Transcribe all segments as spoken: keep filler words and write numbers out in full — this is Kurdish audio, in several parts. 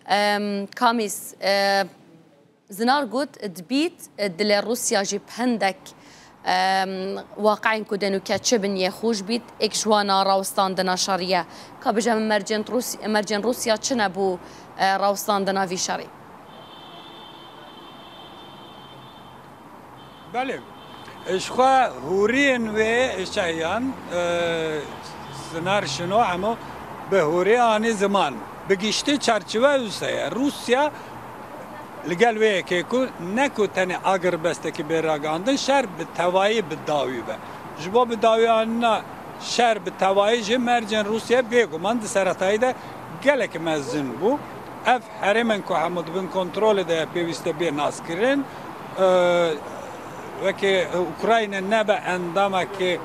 Em, Kamîs, e, Zinar got, dibît, e, dilê Rûsya jî bi hindek, em, waqiên ku dê nûke çi bin yê xweş bît, êk ji wana rawestandina şerî ye. Ka bêje min mercên Rûs-, mercên Rûsya çi ne bo, e, rawestandina vî şerî? Belê. Ji xwe hûriyên wê şehiyan, e, Zinar Şino hemû bi hûrî anî ziman. Bi giştî çarçive wisa ye. Rûsya li gel wê yekê ku ne ku tenê agirbestekî bê ragihandin, şer bi tevayî bi dawî be. Ji bo bi dawî anîna şer bi tevayî jî mercên Rûsya bêguman di seretayî de gelek mezin bû. Ev herêmên ku hemû di bin kontrolê de ye, pêwîst e bê naskirin. E, wekî Ukrayna nebe endamekî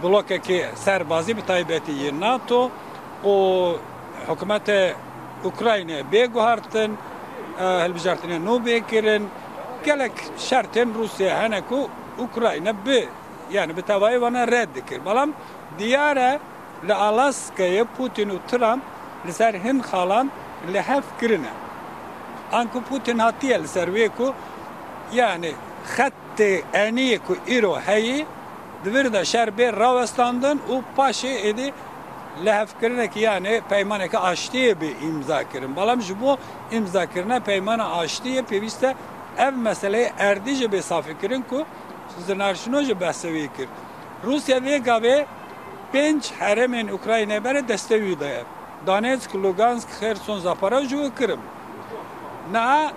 blokekî serbazî, bi taybetî yê NATO û hikûmetê Ukraynayê bê guhertin, e, hilbijartinê nû bê kirin. Gelek şertên Rûsya hene ku Ukrayna bi, yani bi tevayî wana red dikir. Belam diyar e, li Alaskayê Putin û Trump li ser hin xalan li hev kirine. Anku Putin hatiye li ser wê ku, yani, xetê eniyê ku îro heyî, di vir de şer bê rawestandin û paşê êdî lihevkirinekî, yani peymanekî aştiyê bê îmza kirin. Belam ji bo îmzakirina peymana aştiyê pêwîst e ev meseleyê erdî jî bê safîkirin ku Zinar Şino jî behsê wê kir. Rûsya vê gavê pênc herêmên Ukraynayê bere destê wî de ye. Donetsk, Lugansk, Xerson, Zaporojye û Kirim. Niha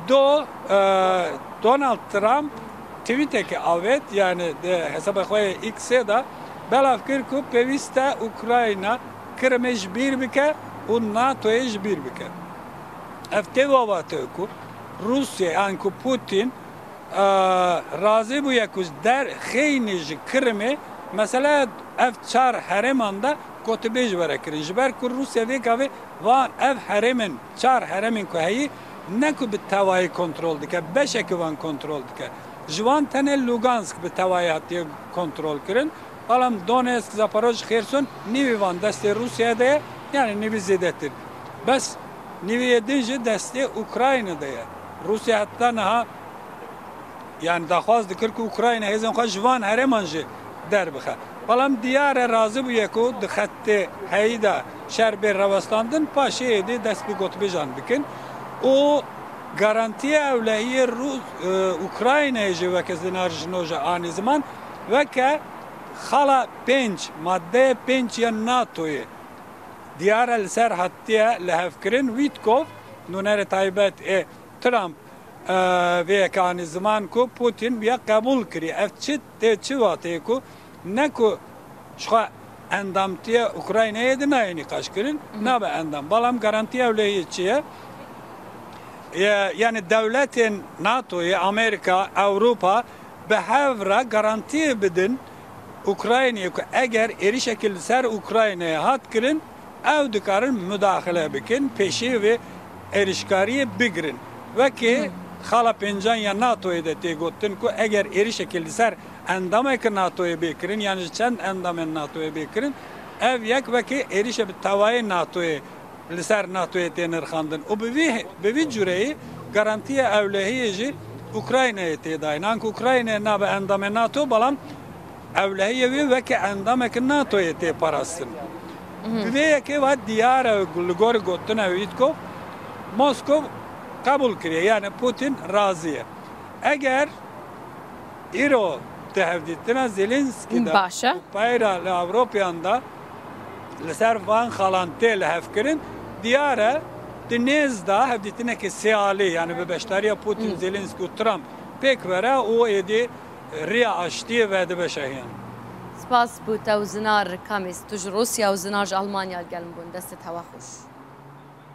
do, e, Donald Trump tweetekê avêt, yani di hesaba xwe yê X-ê de belav kir ku pêwîst e Ukrayna Kirimê ji bîr bike û NATOyê ji bîr bike. Ev tê wawate ku Rûsya, anku Putin, e, razî bûye ku der xeynî ji Kirimê, mesela ev çar herêman de gotibêj were kirin. Ji ber ku Rûsya vê gavê van ev herêmên, çar herêmên ku heyî, ne ku bi tevayî kontrol dike, beşekî van kontrol dike. Ji wan tenê Lugansk bi tevayî hatiye kontrol kirin. Belam Donetsk, Zaporoj, Xerson nîvî van destê Rûsyayê de ye, yani nîvî zêdetir. Bes nîvî yê din jî destê Ukrayna de ye. Rûsya heta niha, yani daxwaz dikir ku Ukrayna hêzên xwe ji van herêman jî derbixe. Belam diyar e razî bûye ku di xetê heyî de şer bê rawestandin, paşê êdî dest bi gotbêjan bikin û garantiya ewlehiyê Rûs, e, Ukraynayê jî weke Zinar Jino jî anî ziman, weke xala pênc, maddeya pênc ya NATOyê diyar e li ser hatiye lihevkirin. Wîtkov, nûnerê taybet ê Trump, e, vê yeke anî ziman ku Putin wiya qebûl kiriye. Ev çi tê, çi wateyê ku ne ku jixwe endamtiye Ukraynayê di nayê nîqaş kirin, nabe endam. Belam garantiya ewlehiyê çi ye? Ye-, yani dewletên NATOyê, Amerîka, Ewropa bi hev re garantiyê bidin Ukraynayê ku eger êrişekî li ser Ukraynayê hat kirin, ew dikarin mudaxile bikin, pêşî vê êrişkariyê bigirin. Wekî xala pêncan ya NATOyê de tê gotin ku eger êrişekî li ser endameke NATOyê bê kirin, yan ji çend endamên NATOyê bê kirin, ev yek wekî êrişe bi tevayê NATOyê li ser NATOyê tê nirxandin û bi vî, bi vî cureyî garantiya ewlehiyê jî Ukraynayê tê dayîn. Anku Ukrayna nabe endamê NATO, belam ewlehiyê wê weke endameke NATOyê tê parastin. Bi vê yekê ve diyar e, li gor gotina Wîtkov, Moskov qebûl kiriye, yani Putin razî ye. Eger îro di hevdîtina Zelensky de Baş e. û peyra li Ewropayan de li ser van xalan tê lihevkirin, diyar e di nêz de hevdîtineke sê alî, yani bi beşdariya Putin, Zelensky û Trump pêk were û êdî riya aştiyê vedibe şehiyan. Spas bo te û Zinar Kamîs, tu ji Rûsya û Zinar ji Almanya li gel min bûn. Destê te xweş.